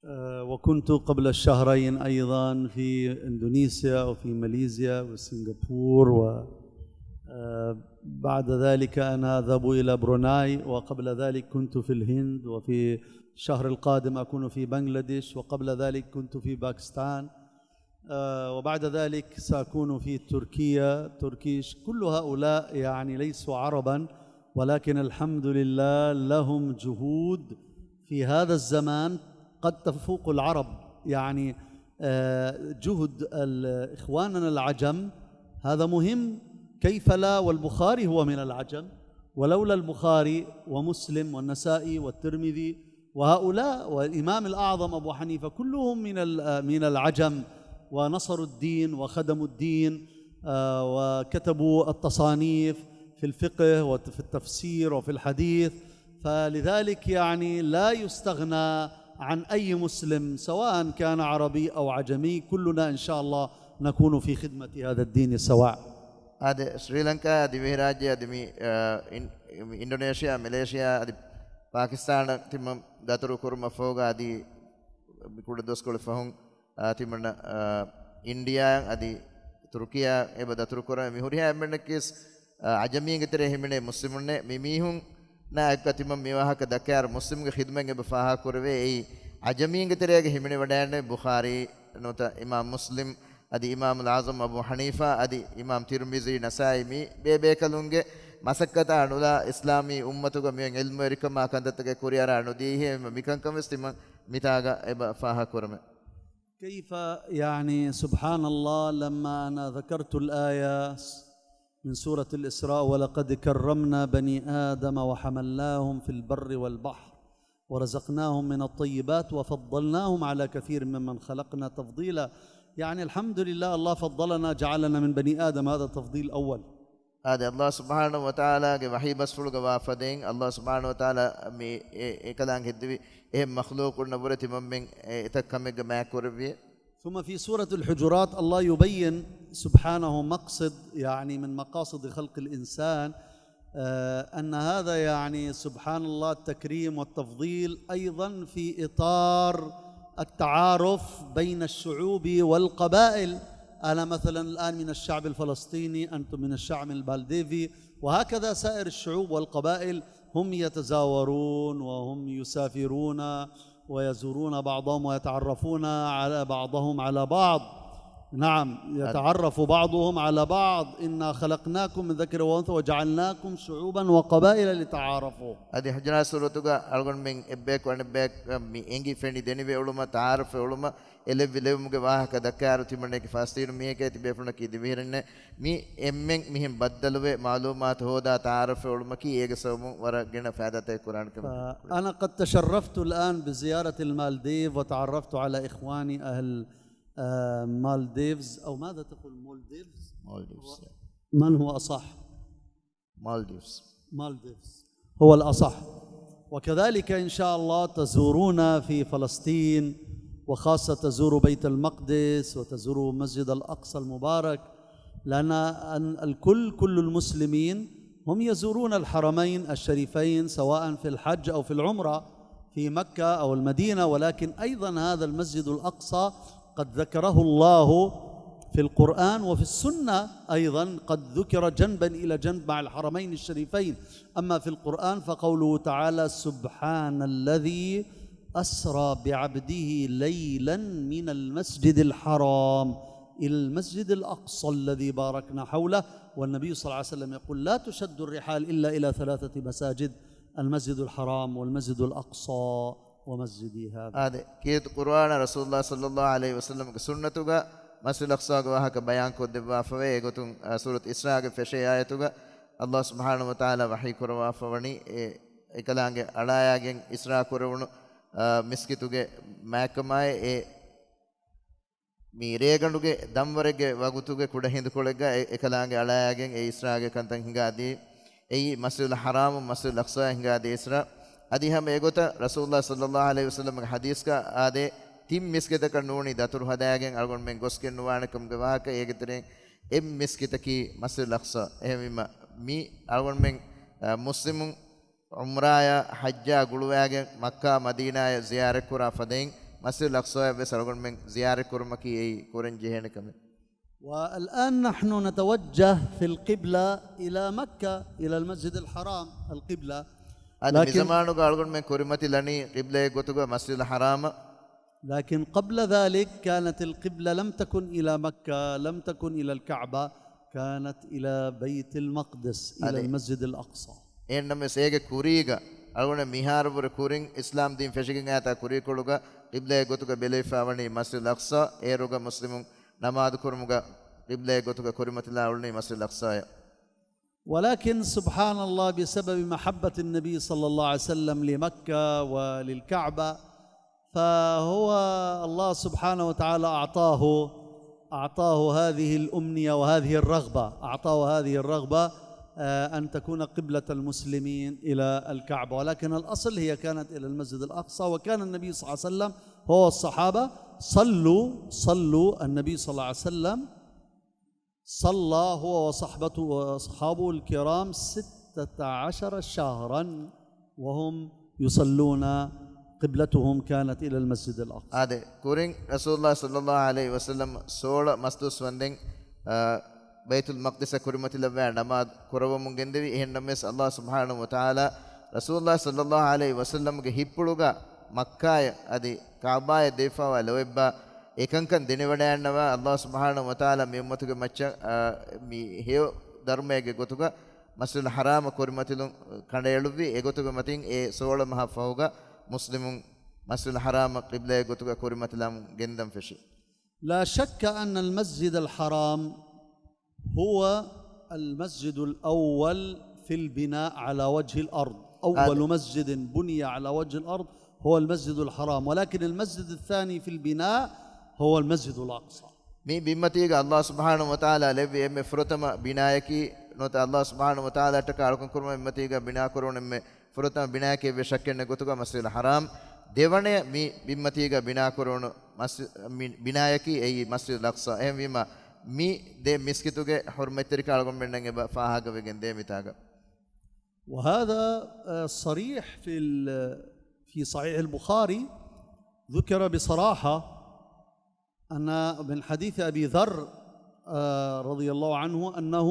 آه، وكنت قبل شهرين أيضًا في إندونيسيا وفي ماليزيا وسنغافور و، آه، بعد ذلك أنا أذهب إلى بروناي، وقبل ذلك كنت في الهند، وفي الشهر القادم أكون في بنغلاديش، وقبل ذلك كنت في باكستان. آه، وبعد ذلك سأكون في تركيا، تركيش. كل هؤلاء يعني ليسوا عربًا، ولكن الحمد لله لهم جهود في هذا الزمان قد تفوق العرب. يعني، آه، جهد ال-، إخواننا العجم هذا مهم، كيف لا والبخاري هو من العجم، ولولا البخاري ومسلم والنسائي والترمذي وهؤلاء والإمام الأعظم أبو حنيفة كلهم من ال-، من العجم، ونصروا الدين وخدموا الدين، آه، وكتبوا التصانيف في الفقه وفي التفسير وفي الحديث، فلذلك يعني لا يستغنى عن أي مسلم سواء كان عربي أو عجمي، كلنا إن شاء الله نكون في خدمة هذا الدين سواء. އާދެ، ސްރީލަންކާ ދިވެހިރާއްޖެ އަދި މި، އަ، އިން-، އިންޑޮނޭޝިއާ، މެލޭޝިއާ އަދި ޕާކިސްތާނަށް ތިމަން ދަތުރު ކުރުމަށްފަހުގަ އަދި މި ކުޑަ ދުވަސްކޮޅެއް ފަހުން، އާ، ތިމަންނަ، އާ، އިންޑިއާއަށް އަދި ތުރުކިޔާއަށް އެބަ ދަތުރު ކުރަމެ މި ހުރިހާ އެންމެންނަކީސް، އާ، އަޖަމީންގެ ތެރޭ ހިމެނޭ މުސްލިމުންނޭ. މި މީހުންނާ އެއްކަ ތިމަން މި ވާހަކަ ދައްކާއިރު މުސްލިމްގެ ޚިދުމަތް އެބަ ފާހަގަކުރެވޭ. އެއީ އަޖަމީންގެ ތެރޭގަ ހިމެނިވަޑައިންނެވި ބުޚާރީ ނުވަތަ އިމާމް މުސްލިމް އަދި އިމާމުލް އަޢްޒަމް އަބޫ ޙަނީފާ އަދި އިމާމް ތިރްމިޒީ، ނަސާއީ މި ބޭބޭކަލުންގެ މަސައްކަތާ ނުލާ އިސްލާމީ އުއްމަތުގަ މިއޮތް ޢިލްމުވެރިކަމާ ކަންތައްތަކެއް ކުރިއަރާ ނުދީހޭ މިކަންކަން ވެސް ތިމަން މިތާގަ އެބަ ފާހަގަކުރަމެ. كيف، يعني، سبحان الله، لما أنا ذكرت الآية من سورة الإسراء: "ولقد كرمنا بني آدم وحملناهم في البر والبحر ورزقناهم من الطيبات وفضلناهم على كثير ممن خلقنا تفضيلا". يعني، الحمد لله، الله فضلنا، جعلنا من بني آدم، هذا تفضيل أول. އާދެ، ﷲ ސުބްޙާނަހޫ ވަތަޢާލާގެ ވަޙީ ބަސްފުޅުގަ ވާ ފަދައިން، ﷲ ސުބްޙާނަހޫ ވަތަޢާލާ މި އެ-، އެކަލާނގެ ހެއްދެވި އެހެން މަޚްލޫޤުންނަށްވުރެ ތިމަންމެން އެ-، އެތައް ކަމެއްގެ މާތްކުރެއްވިއޭ. ثم في سورة الحجرات الله يبين سبحانه مقصد، يعني، من مقاصد خلق الإنسان، آه، أن هذا، يعني، سبحان الله، التكريم والتفضيل أيضًا في إطار التعارف بين الشعوب والقبائل. أنا مثلًا الآن من الشعب الفلسطيني، أنتم من الشعب المالديفي، وهكذا سائر الشعوب والقبائل، هم يتزاورون وهم يسافرون ويزورون بعضهم ويتعرفون على بعضهم علعلى بعض. نعم، يتعرف بعضهم على بعض. إنا خلقناكم من ذكر وأنثى وجعلناكم شعوبا وقبائل لتعارفوا. އަދި ޙުޖުރާތް ސޫރަތުގަ އަޅުގަނޑުމެން އެއްބަޔަކު އަނެއްބަޔަކަށް މި އެނގި ފެނި ދެނިވެ އުޅުމަށް، ތަޢާރަފް ވެ އުޅުމަށް އެ ލެއްވި ލެވުމުގެ ވާހަކަ ދައްކާއިރު، ތިމަންނައަކީ ފަލަސްޠީނު މީހެކޭ، ތިބޭފުޅަކީ ދިވެހިރެންނޭ. މި އެންމެން މިހެން ބައްދަލުވެ، މަޢުލޫމާތު ހޯދާ، ތަޢާރަފް ވެ އުޅުމަކީ އޭގެ ސަބަބުން ވަރަށް ގިނަ ފައިދާތަކެއް ކުރާނެ ކަމެއް. فأنا قد تشرفت الآن بزيارة المالديف وتعرفت على إخواني أهل، آه، مالديفز، أو ماذا تقول، مولديفز؟ مولديفز. من هو أصح؟ مالديفز. مالديفز هو الأصح. وكذلك إن شاء الله تزورون في فلسطين، وخاصة تزوروا بيت المقدس وتزوروا مسجد الأقصى المبارك، لأن الكل، كل المسلمين هم يزورون الحرمين الشريفين سواء في الحج أو في العمرة في مكة أو المدينة، ولكن أيضًا هذا المسجد الأقصى قد ذكره الله في القرآن وفي السنة أيضًا قد ذكر جنبا إلى جنب مع الحرمين الشريفين. أما في القرآن فقوله تعالى: سبحان الذي أسرى بعبده ليلا من المسجد الحرام إلى المسجد الأقصى الذي باركنا حوله. والنبي صلى الله عليه وسلم يقول: لا تشد الرحال إلا إلى ثلاثة مساجد: المسجد الحرام والمسجد الأقصى ومسجدي هذا. އާދެ، ކީރިތި ޤުރުއާނަށް ރަސޫލުﷲ ޞައްލަﷲ ޢަލައިހި ވަސައްލަމްގެ ސުންނަތުގަ މަސްޖިދުލް އަޤްޞާގެ ވާހަކަ ބަޔާން ކޮށްދެއްވާފަވޭ. އެގޮތުން، އާ، ސޫރަތު އިސްރާގެ ފެށޭ އާޔަތުގަ ﷲ ސުބްޙާނަހޫ ވަތަޢާލާ ވަޙީ ކުރައްވާފަ ވަނީ، އެ އެކަލާނގެ އަޅާޔާގެން އިސްރާ ކުރެވުނު، އާ، މިސްކިތުގެ މާތްކަމާއި އެ މި ރޭގަނޑުގެ ދަންވަރެއްގެ ވަގުތުގެ ކުޑަހިނދުކޮޅެއްގަ އެ، އެކަލާނގެ އަޅާޔާގެން އެ އިސްރާގެ ކަންތައް ހިނގާދީ. އެއީ މަސްޖިދުލް ޙަރާމު، މަސްޖިދުލް އަޤްޞާ ހިނގާދީ އިސްރާ. އަދި ހަމަ އެގޮތަށް ރަސޫލުﷲ ޞައްލަﷲ ޢަލައިހި ވަސައްލަމްގެ ޙަދީޘްގަ އާދޭ، ތިން މިސްކިތަކަށް ނޫނީ ދަތުރު ހަދާގެން އަޅުގަނޑުމެން ގޮސްގެން ނުވާނެ ކަމުގެ ވާހަކަ. އޭގެ ތެރެއިން އެއް މިސްކިތަކީ މަސްޖިދުލް އަޤްޞާ. އެހެންވީމަ، މި އަޅުގަނޑުމެން، އަ، މުސްލިމުން ޢުމްރާޔާ ޙައްޖާ ގުޅުވާގެން މައްކާ މަދީނާޔަށް ޒިޔާރަތްކުރާ ފަދައިން، މަސްޖިދުލް އަޤްޞާޔަށް ވެސް އަޅުގަނޑުމެން ޒިޔާރަތްކުރުމަކީ އެއީ ކުރަން ޖެހޭނެ ކަމެއް. والآن نحن نتوجه في القبلة إلى مكة، إلى المسجد الحرام، القبلة. އަދި لكن، މިޒަމާނުގަ އަޅުގަނޑުމެން ކުރިމަތިލަނީ ޤިބްލައެއް ގޮތުގަ މަސްޖިދުލް ޙަރާމަށް. لكن قبل ذلك كانت القبلة لم تكن إلى مكة، لم تكن إلى الكعبة، كانت إلى بيت المقدس، إلى އަދި المسجد الأقصى. އެހެންނަމަވެސް އޭގެ ކުރީގަ، އަޅުގަނޑު މިހާރުވުރެ ކުރިން އިސްލާމް ދީން ފެށިގެން އައިތާ ކުރީކޮޅުގަ ޤިބްލައެއް ގޮތުގަ ބެލެވިފަ ވަނީ މަސްޖިދުލް އަޤްޞާ. އޭރުގަ މުސްލިމުން ނަމާދު ކުރުމުގަ ޤިބްލައެއް ގޮތުގަ ކުރިމަތިލާ އުޅުނީ މަސްޖިދުލް އަޤްޞާޔަށް. ولكن سبحان الله، بسبب محبة النبي صلى الله عليه وسلم لمكة وللكعبة، فهو الله سبحانه وتعالى أعطاه، أعطاه هذه الأمنية وهذه الرغبة، أعطاه هذه الرغبة، آه، أن تكون قبلة المسلمين إلى الكعبة، ولكن الأصل هي كانت إلى المسجد الأقصى. وكان النبي صلى الله عليه وسلم، هو والصحابة صلوا، صلوا، النبي صلى الله عليه وسلم صلى هو وصحبته، وأصحابه الكرام ستة عشر شهرا وهم يصلون، قبلتهم كانت إلى المسجد الأقصى. އާދެ، ކުރިން ރަސޫލުﷲ ޞައްލަﷲ ޢަލައިހި ވަސައްލަމް ސޯޅަ މަސްދުވަސް ވަންދެން، އާ، ބައިތުލް މަޤްދިސަށް ކުރިމަތިލައްވާ ނަމާދު ކުރައްވަމުން ގެންދެވި. އެހެންނަމަވެސް، ﷲ ސުބްޙާނަހޫ ވަތަޢާލާ ރަސޫލުﷲ ޞައްލަﷲ ޢަލައިހި ވަސައްލަމްގެ ހިތްޕުޅުގަ މައްކާޔަށް އަދި ކަޢުބާޔަށް ދެވިފައިވާ ލޯތްބާ އެކަންކަން ދެނެވަޑައިގަންނަވާ، ﷲ ސުބްޙާނަހޫ ވަތަޢާލާ މި އުއްމަތުގެ މައްޗަށް، އާ، މި ހެޔޮ ދަރުމައެއްގެ ގޮތުގަ މަސްޖިދުލް ޙަރާމަށް ކުރިމަތިލުން ކަނޑައެޅުއްވި. އެގޮތުގެ މަތިން އެ ސޯޅަ މަހާ ފަހުގަ މުސްލިމުން މަސްޖިދުލް ޙަރާމަށް ޤިބްލައެއް ގޮތުގަ ކުރިމަތިލަމުން ގެންދަން ފެށި. لا شك أن المسجد الحرام هو المسجد الأول في البناء على وجه الأرض. أول مسجد بني على وجه الأرض هو المسجد الحرام، ولكن المسجد الثاني في البناء هو المسجد الأقصى. މި ބިންމަތީގަ ﷲ ސުބްޙާނަހޫ ވަތަޢާލާ ލެއްވި އެންމެ ފުރަތަމަ ބިނާޔަކީ، ނުވަތަ ﷲ ސުބްޙާނަހޫ ވަތަޢާލާއަށްޓަކާ އަޅުކަން ކުރުމަށް ބިންމަތީގަ ބިނާ ކުރެވުނު އެންމެ ފުރަތަމަ ބިނާޔަކީ އެއްވެސް ޝައްކެއް ނެތް ގޮތުގަ މަސްޖިދުލް ޙަރާމް. ދެވަނަޔަށް މި ބިންމަތީގަ ބިނާ ކުރެވުނު މަސް-، މި ބިނާޔަކީ އެއީ މަސްޖިދުލް އަޤްޞާ. އެހެންވީމަ، މި ދެ މިސްކިތުގެ ޙުރުމަތްތެރިކަން އަޅުގަނޑުމެންނަށް އެބަ ފާހަގަވެގެން ދޭ މިތާގަ. وهذا، آه، صريح في ال-، في صحيح البخاري، ذكر بصراحة أن من حديث أبي ذر، آه، رضي الله عنه أنه،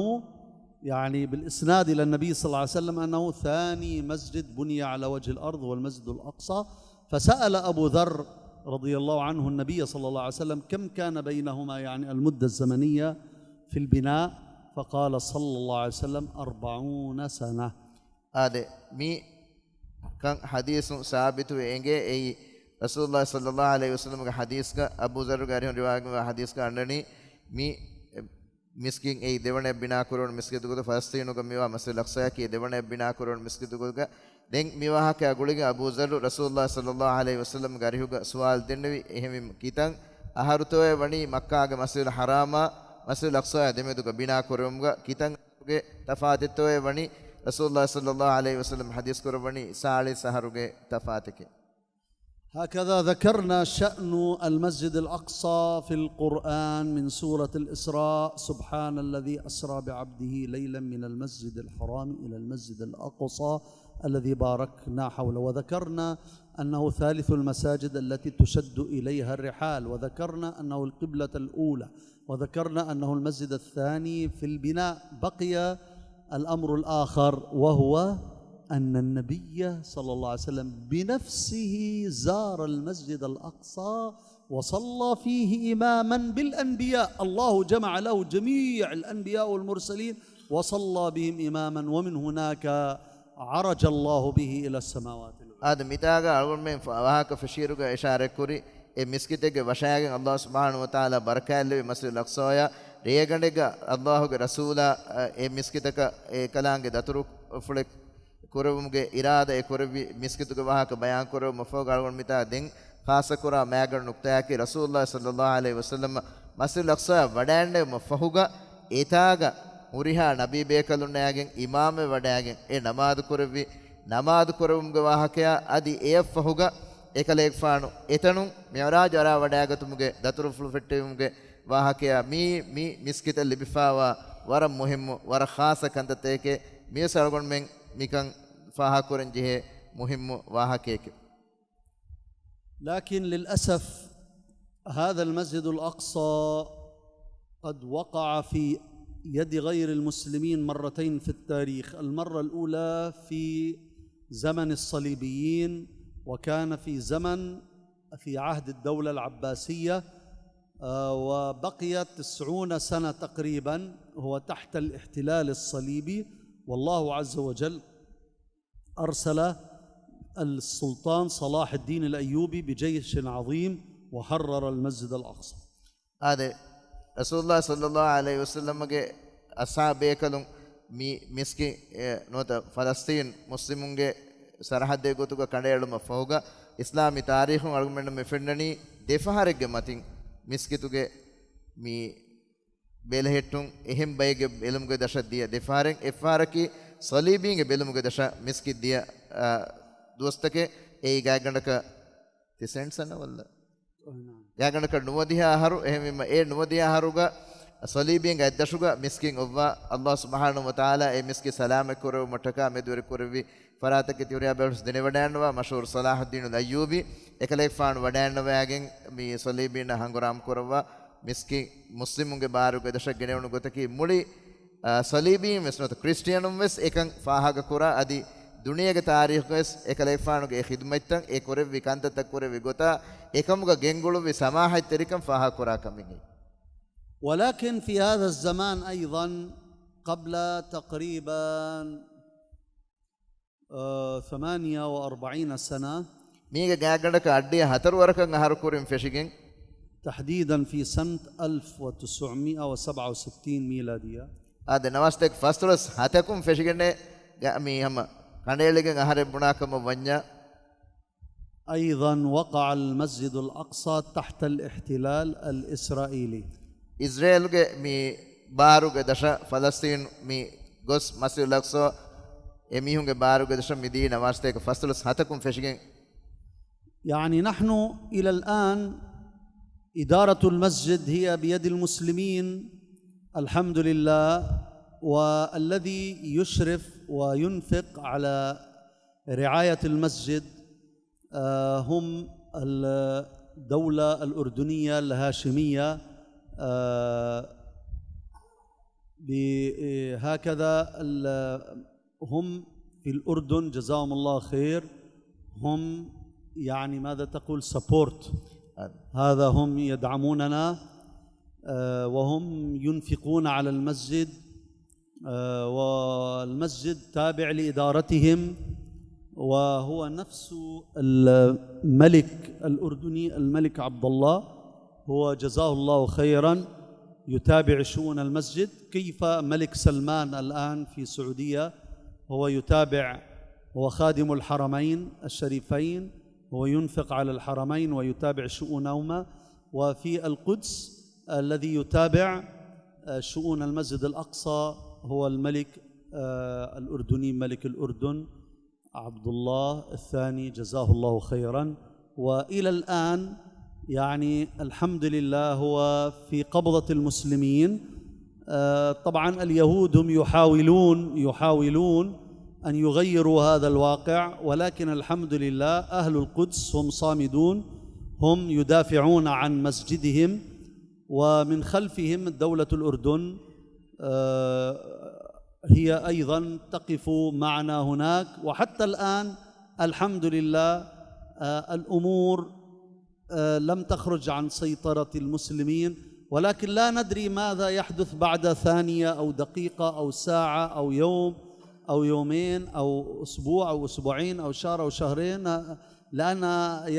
يعني، بالإسناد إلى النبي صلى الله عليه وسلم أنه ثاني مسجد بني على وجه الأرض هو المسجد الأقصى، فسأل أبو ذر رضي الله عنه النبي صلى الله عليه وسلم كم كان بينهما، يعني، المدة الزمنية في البناء، فقال صلى الله عليه وسلم أربعون سنة. އާދެ، މި ކަން ޙަދީޘުން ސާބިތުވެ އެނގޭ. އެއީ، ރަސޫލުﷲ ޞައްލަﷲ ޢަލައިހި ވަސައްލަމްގެ ޙަދީޘްގަ، އަބޫ ޛައްރުގެ އަރިހުން ރިވާޔަތްވާ ޙަދީޘްގަ އަންނަނީ، މި މިސްކިތް އެއީ ދެވަނަ ބިނާ ކުރެވުނު މިސްކިތު ގޮތުގަ، ފަލަސްޠީނުގަ މިވާ މަސްޖިދުލް އަޤްޞާއަކީ ދެވަނަ ބިނާ ކުރެވުނު މިސްކިތު ގޮތުގަ. ދެން މި ވާހަކައާ ގުޅިގެން އަބޫ ޛައްރު ރަސޫލުﷲ ޞައްލަﷲ ޢަލައިހި ވަސައްލަމްގެ އަރިހުގަ ސުވާލު ދެންނެވި. އެހެންވީމަ، ކިތަން އަހަރުތޯއޭ ވަނީ މައްކާގެ މަސްޖިދުލް ޙަރާމާ މަސްޖިދުލް އަޤްޞާއާ ދެމެދުގަ ބިނާ ކުރެވުމުގަ ކިތަން ގެ ތަފާތެއްތޯއޭ ވަނީ؟ ރަސޫލުﷲ ޞައްލަﷲ ޢަލައިހި ވަސައްލަމް ޙަދީޘް ކުރައްވަނީ ސާޅީސް އަހަރުގެ ތަފާތެކޭ. هكذا ذكرنا شأن المسجد الأقصى في القرآن من سورة الإسراء: سبحان الذي أسرى بعبده ليلا من المسجد الحرام إلى المسجد الأقصى الذي باركنا حوله، وذكرنا أنه ثالث المساجد التي تشد إليها الرحال، وذكرنا أنه القبلة الأولى، وذكرنا أنه المسجد الثاني في البناء. بقي الأمر الآخر، وهو أن النبي صلى الله عليه وسلم بنفسه زار المسجد الأقصى وصلى فيه إماما بالأنبياء. الله جمع له جميع الأنبياء والمرسلين وصلى بهم إماما، ومن هناك عرج الله به إلى السماوات العلى. އާދެ، މިތާގަ އަޅުގަނޑުމެން ފަ-، ވާހަކަ ފެށިއިރުގަ އިޝާރަތްކުރި، އެ މިސްކިތެއްގެ ވަށާގެން އައްލާހު ސުބްޙާނަހު ވަތަޢާލާ ބަރަކާތްލެއްވި މަސްޖިދުލް އަޤްޞާއާ، ރޭގަނޑެއްގަ އައްލާހުގެ ރަސޫލާ، އަ، އެ މިސްކިތަކަށް އެކަލާނގެ ދަތުރުފުޅެއް ކުރެވުމުގެ އިރާދަ އެ ކުރެއްވި މިސްކިތުގެ ވާހަކަ ބަޔާން ކުރެވުމަށްފަހު، އަޅުގަނޑު މިތާ ދެން ޚާއްޞަކުރާ މައިގަނޑު ނުކުތާއަކީ، ރަސޫލުﷲ ޞައްލައްލާހު ޢަލައިހި ވަސައްލަމަ މަސްޖިދުލް އަޤްޞާއަށް ވަޑައިގެންނެވުމަށްފަހުގަ، އެތާގަ ހުރިހާ ނަބީބޭކަލުންނާގެން އިމާމެއް ވަޑައިގެން އެ ނަމާދު ކުރެއްވި، ނަމާދު ކުރެވުމުގެ ވާހަކަޔާ އަދި އެއަށްފަހުގަ އެކަލޭގެފާނު އެތަނުން މިޢުރާޖު އަރާ ވަޑައިގަތުމުގެ ދަތުރުފުޅު ފެއްޓެވުމުގެ ވާހަކަޔާ މީ، މި މިސްކިތަށް ލިބިފާވާ ވަރަށް މުހިއްމު، ވަރަށް ޚާއްޞަ ކަންތައްތަކެކޭ. މިވެސް އަޅުގަނޑުމެން މިކަން ފާހަގަކުރަން ޖެހޭ މުހިއްމު ވާހަކައެކޭ. لكن للأسف هذا المسجد الأقصى قد وقع في يد غير المسلمين مرتين في التاريخ. المرة الأولى في زمن الصليبيين، وكان في زمن، في عهد الدولة العباسية، آه، وبقي تسعون سنة تقريبًا هو تحت الاحتلال الصليبي، والله عز وجل أرسل السلطان صلاح الدين الأيوبي بجيش عظيم وحرر المسجد الأقصى. އާދެ، ރަސޫލުﷲ ޞައްލައްލާހު ޢަލައިހި ވަސައްލަމަގެ އަޞްޙާބު ބޭކަލުން މި މިސްކި، އެ، ނުވަތަ ފަލަސްޠީން މުސްލިމުންގެ ސަރަޙައްދެއް ގޮތުގަ ކަނޑައެޅުމަށް ފަހުގަ، އިސްލާމީ ތާރީޚުން އަޅުގަނޑުމެންނަށް މި ފެންނަނީ ދެފަހަރެއްގެ މަތިން މިސްކިތުގެ މި ބެލެހެއްޓުން އެހެން ބައެއްގެ ބެލުމުގެ ދަށަށް ދިޔަ ދެފަހަރެއް، އެއްފަހަރަކީ ޞަލީބީންގެ ބެލުމުގެ ދަށަށް މިސްކިތް ދިޔަ، އާ، ދުވަސްތަކެއް. އެއީ ގާތްގަނޑަކަށް ތި ސެންޓްސް އަންނަ ވައްލަ. ގާތްގަނޑަކަށް ނުވަދިހަ އަހަރު، އެހެންވީމަ އެ ނުވަދިހަ އަހަރުގަ ޞަލީބީންގެ އަތްދަށުގަ މިސްކިތް އޮއްވާ، އައްލާހު ސުބްޙާނަހު ވަތަޢާލާ އެ މިސްކިތް ސަލާމަތް ކުރެވުމަށްޓަކާ މެދުވެރި ކުރެއްވި ފަރާތަކީ ތިހުރިހާ ބޭފުޅުން ދެނެވަޑައިގަންނަވާ މަޝްހޫރު ޞަލާޙުއްދީނުލް އައްޔޫބީ. އެކަލޭގެފާނު ވަޑައިގަންނަވައިގެން މި ޞަލީބީންނާ ހަނގުރާމަ ކުރައްވާ މިސްކިތް މުސްލިމުންގެ ބާރުގެ ދަށަށް ގެނެވުނު ގޮތަކީ މުޅި، އާ، ޞަލީބީން ވެސް ނުވަތަ ކްރިސްޓިއަނުން ވެސް އެކަން ފާހަގަކުރާ، އަދި ދުނިޔޭގެ ތާރީޚުގަވެސް އެކަލޭގެފާނުގެ އެ ޚިދުމަތްތައް، އެ ކުރެއްވި ކަންތައްތައް ކުރެއްވި ގޮތާ، އެކަމުގަ ގެންގުޅުއްވި ސަމާޙަތްތެރިކަން ފާހަގަކުރާ ކަމެއް. ولكن في هذا الزمان أيضًا قبل تقريبًا، آه، ثمانية وأربعين سنة. މީގެ ގާތްގަނޑަކަށް އައްޑިހަ ހަތަރު ވަރަކަށް އަހަރު ކުރިން ފެށިގެން. تحديدًا في سنة ألف وتسعمية وسبعة وستين ميلادية. އާދެ، ނަވާސްތޭކަ ފަސްދޮޅަސް ހަތަކުން ފެށިގެންނޭ ގަ-، މީ ހަމަ ކަނޑައެޅިގެން އަހަރެއް ބުނާ ކަމަށް ވަންޏާ. أيضًا وقع المسجد الأقصى تحت الاحتلال الإسرائيلي. އިޒްރޭލުގެ މި ބާރުގެ ދަށަށް ފަލަސްޠީނު މި ގޮސް މަސްޖިދުލް އަޤްޞާ އެ މީހުންގެ ބާރުގެ ދަށަށް މިދީ ނަވާސްތޭކަ ފަސްދޮޅަސް ހަތަކުން ފެށިގެން. يعني نحن إلى الآن إدارة المسجد هي بيد المسلمين، الحمد لله، والذي يشرف وينفق على رعاية المسجد، آه، هم الدولة الأردنية الهاشمية، آه، ب-، هكذا ال-، هم في الأردن، جزاهم الله خير، هم، يعني، ماذا تقول، سبورت. هذا هم يدعموننا، آه، وهم ينفقون على المسجد، آه، والمسجد تابع لإدارتهم، وهو نفس الملك الأردني، الملك عبد الله، هو جزاه الله خيرًا يتابع شؤون المسجد، كيف ملك سلمان الآن في السعودية هو يتابع، هو خادم الحرمين الشريفين، هو ينفق على الحرمين ويتابع شؤونهما، وفي القدس الذي يتابع، آه، شؤون المسجد الأقصى هو الملك، آه، الأردني، ملك الأردن عبد الله الثاني، جزاه الله خيرًا. وإلى الآن، يعني، الحمد لله، هو في قبضة المسلمين. آه، طبعًا اليهود هم يحاولون، يحاولون أن يغيروا هذا الواقع، ولكن الحمد لله أهل القدس هم صامدون، هم يدافعون عن مسجدهم، ومن خلفهم دولة الأردن، آه، هي أيضًا تقف معنا هناك، وحتى الآن الحمد لله، آه، الأمور آه، لم تخرج عن سيطرة المسلمين، ولكن لا ندري ماذا يحدث بعد ثانية أو دقيقة أو ساعة أو يوم أو يومين أو أسبوع أو أسبوعين أو شهر أو شهرين، آه، لأن،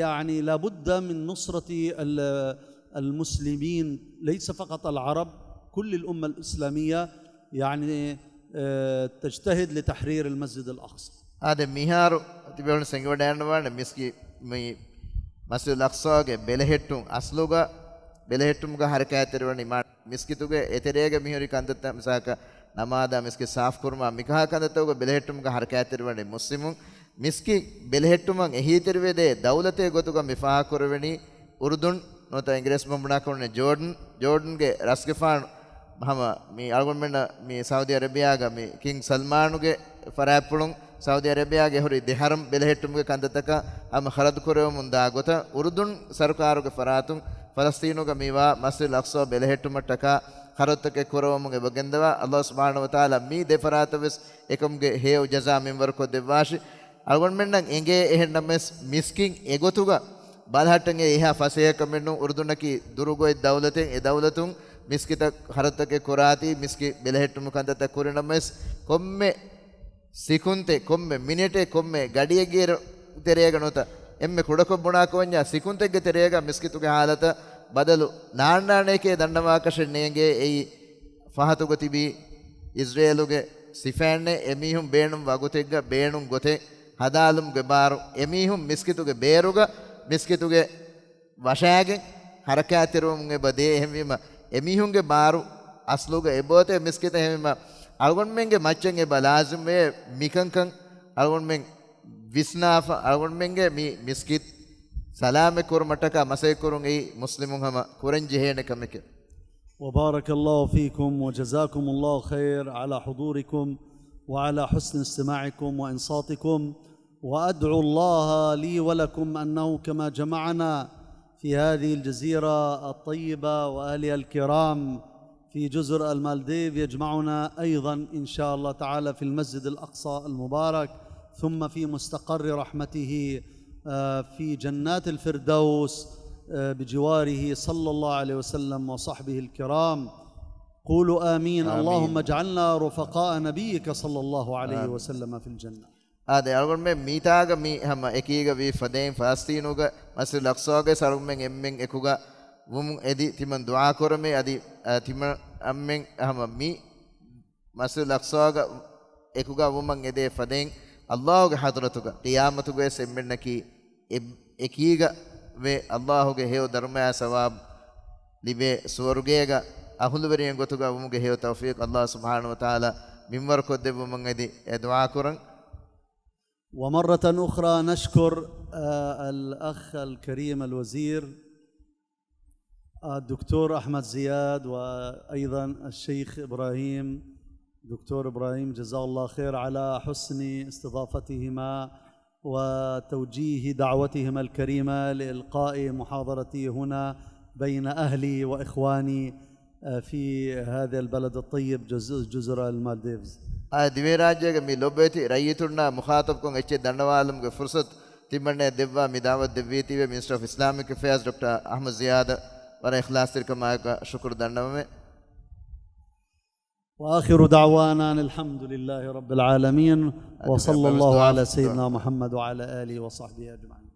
يعني، لابد من نصرة ال-، المسلمين، ليس فقط العرب، كل الأمة الإسلامية، يعني، آه، تجتهد لتحرير المسجد الأقصى. އާދެ، މިހާރު ތިބޭފުޅުން ސެނގިވަޑައިގަންނަވާނެ މިސްކި-، މި މަސްޖިދުލް އަޤްޞާގެ ބެލެހެއްޓުން، އަސްލުގަ ބެލެހެއްޓުމުގަ ހަރަކާތްތެރިވަނީ މާ-، މިސްކިތުގެ އެތެރޭގަ މިހުރި ކަންތައްތައް، މިސާލަކަށް ނަމާދާ މިސްކިތް ސާފުކުރުމާ މިކަހަލަ ކަންތައްތަކުގަ ބެލެހެއްޓުމުގަ ހަރަކާތްތެރިވަނީ މުސްލިމުން. މިސްކިތް ބެލެހެއްޓުމަށް އެހީތެރިވެދޭ ދައުލަތެއް ގޮތުގަ މި ފާހަގަކުރެވެނީ އުރުދުން ނުވަތަ އިނގިރޭސި ބަހުން ބުނާކަމުން ޖޯޑަން، ޖޯޑަންގެ ރަސްގެފާނު ހަމަ މި އަޅުގަނޑުމެންނަށް މި ސައުދީ އަރަބިޔާގަ މި ކިންގް ސަލްމާނުގެ ފަރާތްޕުޅުން ސައުދީ އަރަބިޔާގެ ހުރި ދެ ހަރަމް ބެލެހެއްޓުމުގެ ކަންތައްތަކަށް ހަމަ ޚަރަދު ކުރެވެމުން ދާ ގޮތަށް، އުރުދުން ސަރުކާރުގެ ފަރާތުން ފަލަސްތީނުގަ މިވާ މަސްޖިދުލް އަޤްޞާ ބެލެހެއްޓުމަށްޓަކާ ޚަރަދުތަކެއް ކުރެވެމުން އެބަ ގެންދަވާ. އައްލާހު ސުބްޙާނަހޫ ވަތަޢާލާ މި ދެ ފަރާތަށް ވެސް އެކަމުގެ ހެޔޮ ޖަޒާ މިންވަރުކޮށްދެއްވާށި. އަޅުގަނޑުމެންނަށް އެނގޭ އެހެންނަމަވެސް، މިސްކިތް އެގޮތުގަ ބަލަހައްޓަން އެ އެހާ ފަސޭހަކަމެއް ނޫން. އުރުދުނަކީ ދުރުގޮތް ދައުލަތެއް. އެ ދައުލަތުން މިސްކިތަށް ޚަރަދުތަކެއް ކުރާތީ، މިސްކިތް ބެލެހެއްޓުމުގެ ކަންތައްތައް ކުރިނަމަވެސް، ކޮންމެ ސިކުންތެއް، ކޮންމެ މިނެޓެއް، ކޮންމެ ގަޑިއެއްގެ ތެރޭގަ ނުވަތަ އެންމެ ކުޑަކޮށް ބުނާކަމަންޏާ، ސިކުންތެއްގެ ތެރޭގަ މިސްކިތުގެ ހާލަތަށް ބަދަލު ނާންނާނެކޭ ދަންނަވާކަށެއް ނޭނގޭ. އެއީ ފަހަތުގަ ތިބީ އިޒްރޭލުގެ ސިފައެއްނެއް. އެމީހުން ބޭނުން ވަގުތެއްގަ ބޭނުން ގޮތެއް ހަދާލުމުގެ ބާރު އެމީހުން މިސްކިތުގެ ބޭރުގަ މިސްކިތުގެ ވަށާގެން ހަރަކާތްތެރިވަމުން އެބަ ދޭ. އެހެންވީމަ، އެމީހުންގެ ބާރު އަސްލުގަ އެބައޮތޭ މިސްކިތަށް. އެހެންވީމަ، އަޅުގަނޑުމެންގެ މައްޗަށް އެބަ ލާޒިމްވޭ މިކަންކަން އަޅުގަނޑުމެން ވިސްނާފަ، އަޅުގަނޑުމެންގެ މި މިސްކިތް ސަލާމަތް ކުރުމަށްޓަކާ މަސައްކަތް ކުރުން އެއީ މުސްލިމުން ހަމަ ކުރަން ޖެހޭނެ ކަމެކޭ. وبارك الله فيكم وجزاكم الله خير على حضوركم وعلى حسن استماعكم وإنصاتكم، وأدعو الله لي ولكم أنه كما جمعنا في هذه الجزيرة الطيبة وأهلها الكرام في جزر المالديف يجمعنا أيضًا إن شاء الله تعالى في المسجد الأقصى المبارك، ثم في مستقر رحمته، آه، في جنات الفردوس، آه، بجواره صلى الله عليه وسلم وصحبه الكرام. قولوا آمين. آمين. اللهم اجعلنا رفقاء نبيك صلى الله عليه آمين. وسلم في الجنة. އާދެ، އަޅުގަނޑުމެން މީތާގަ މި ހަމަ އެކީގަ ވީ ފަދައިން ފަލަސްތީނުގަ މަސްޖިދުލް އަޤްޞާގައި އަޅުގަނޑުމެން އެންމެން އެކުގަ ވުމުން އެދި ތިމަން ދުޢާ ކުރަމޭ. އަދި، އަ، ތިމަން އެންމެން ހަމަ މި މަސްޖިދުލް އަޤްޞާގަ އެކުގަ ވުމަށް އެދޭ ފަދައިން އައްލާހުގެ ޙަޟްރަތުގަ ޤިޔާމަތުގަވެސް އެންމެންނަކީ އެ-، އެކީގަ ވެ އައްލާހުގެ ހެޔޮ ދަރުމަޔާ ސަވާބު ލިބޭ ސުވަރުގޭގަ އަހުލުވެރިން ގޮތުގަ ވުމުގެ ހެޔޮ ތައުފީޤު އައްލާހު ސުބްޙާނަހޫ ވަތަޢާލާ މިންވަރު ކޮށްދެއްވުމަށް އެދި އެ ދުޢާ ކުރަން. ومرة أخرى نشكر، آه، الأخ الكريم الوزير، آه، الدكتور أحمد زياد، وأيضًا الشيخ إبراهيم، دكتور إبراهيم، جزاه الله خير على حسن استضافتهما وتوجيه دعوتهما الكريمة لإلقاء محاضرتي هنا بين أهلي وإخواني، آه، في هذا البلد الطيب، جز-، جزر المالديفز. އާ، ދިވެހިރާއްޖޭގެ މި ލޮބުވެތި ރައްޔިތުންނާ މުޚާޠަބުކޮށް އެއްޗެއް ދަންނަވާލުމުގެ ފުރުޞަތު ތިމަންނަޔަށް ދެއްވާ މި ދަޢުވަތު ދެއްވީތީވެ މިނިސްޓަރ އޮފް އިސްލާމިކް އެފެއާޒް ޑޮކްޓަރ އަޙްމަދު ޒިޔާދަށް ވަރަށް އިޚްލާޞްތެރިކަމާއެކު ޝުކުރު ދަންނަވަމޭ. وآخر دعوانا أن الحمد لله رب العالمين، وصلى الله على سيدنا محمد وعلى آله وصحبه أجمعين.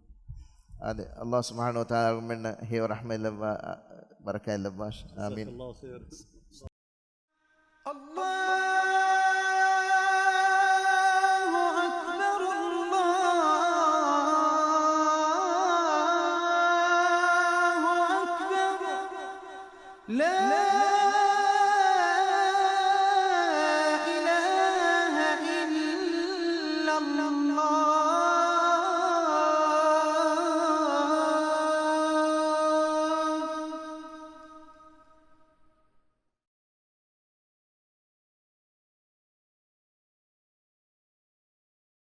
އާދެ، އައްލާހު ސުބްޙާނަހޫ ވަތަޢާލާ އަޅުގަނޑުމެންނަށް ހެޔޮ ރަޙްމަތް ލައްވާ، ބަރަކާތް ލައްވާށި. އާމީން. جزاك الله خير. الله أكبر، الله أكبر. لا